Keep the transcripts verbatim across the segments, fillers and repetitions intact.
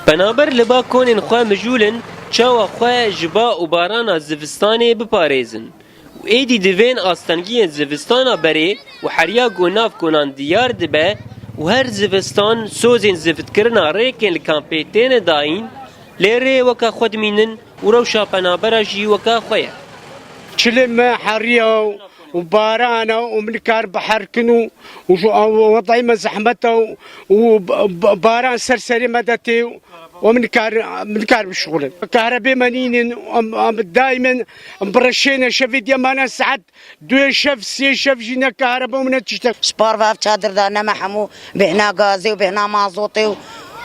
Penaber li ba konên xwe mijûl in çawa xwe ji ba û barana zivistanê biparêzin û êdî divên astengiyên zivistana berê û heriya ku nav konan diyar dibe û her zivistan sozên zivitkirina rêkên li kampê têne dayîn, lê rê weke xwe dimînin û rewşa penabera jî weke xwe ye. Çilê me heriya û barana û min kar biherkin û, û ji, û wedayê me zehmet e û, û b-, b-, baran ser serê me de tê û min kar, min kar bişixulin. Kahrebê me nînin, em, em daimen em bireşêne şevê diye mane saet duyê şev, sê şev jî ne kahrebe û ne tiştek. Ji par ve ev çadir da ne me hemû bêhna gazê û bêhna mazotê û,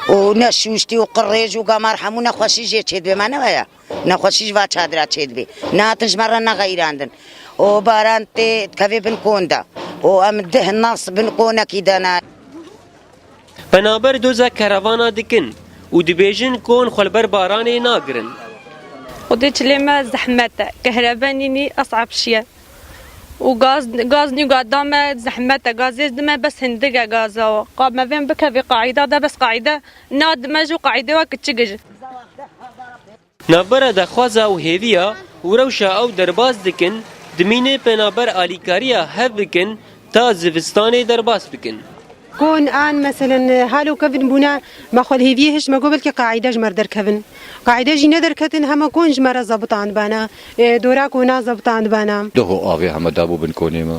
û ne şûştî û qirêj û gamar hemû nexweşî jê çêdibê me ne weye. Nexweşî ji va çadira çêdibê. Nehatin ji me re nexeyirandin. Û baran tê dikevê bin kon de. Û em dih nas bin konekî de ne. Penaber doza kerevana dikin û dibêjin kon xwe li ber baranê nagirin. Xwedê çilê me zehmet e. Kehrebe nînî esab şiye. Û gaz, gaz nî gada me zehmet e. Gazê dime bes hindik e gaza. Qa me vên bikevê qaîda de bes qaîde na dime jî qaîde wa kiçik e jî. Navbera daxwaza û hêviya û rewşa ew derbas dikin, dimînê penaber alîkariya hev bikin ta zivistanê derbas bikin. Kon an meselen halo kevin bûne, me xwe li hêviyê hişt me got belkî qaîde ji me re derkevin. Qaîde jî nederketin, hema kon ji me re zebitan bana, e, dora kona zebitan bana. Doho avê heme dabû bin konê me.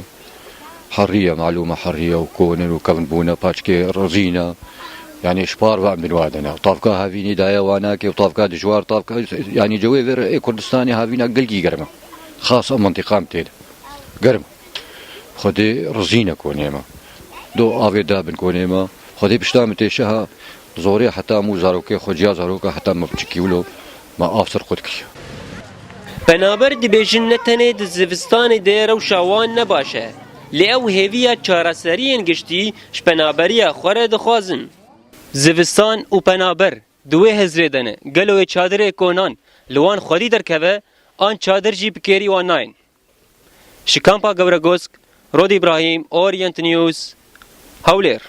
Heriye, malûm e, heriye û konin û kevin bûne, paçkê rizîne. Yani ji par ve em bin wa dene. Tavka hevînî daye wa nake û tavka dijwar, tavka, yani cewê vê re ê Kurdistanê havîna gilgî germ e. Xas em mintiqam tê de. Germ. Xwedê rizîne konê me. Do avê da bin konê me. Xwedê pişta min tê şeha zorê heta mû zarokê xwe ciya zaroka heta me biçikî wilo me av ser xwe dikiriya. Penaber dibêjin ne tenê di zivistanê de rewşa wan ne baş e, lê ew hêviya çareseriyên giştî ji penaberiya xwe re dixwazin. Zivistan û penaber di wê hizrê de ne, gelo wê çadirê konan li wan xwedî derkeve an çadir jî bi kêrî wan nayên? Ji kampa Gewregosk, Rod Îbrahîm, Orient News, Hewlêr.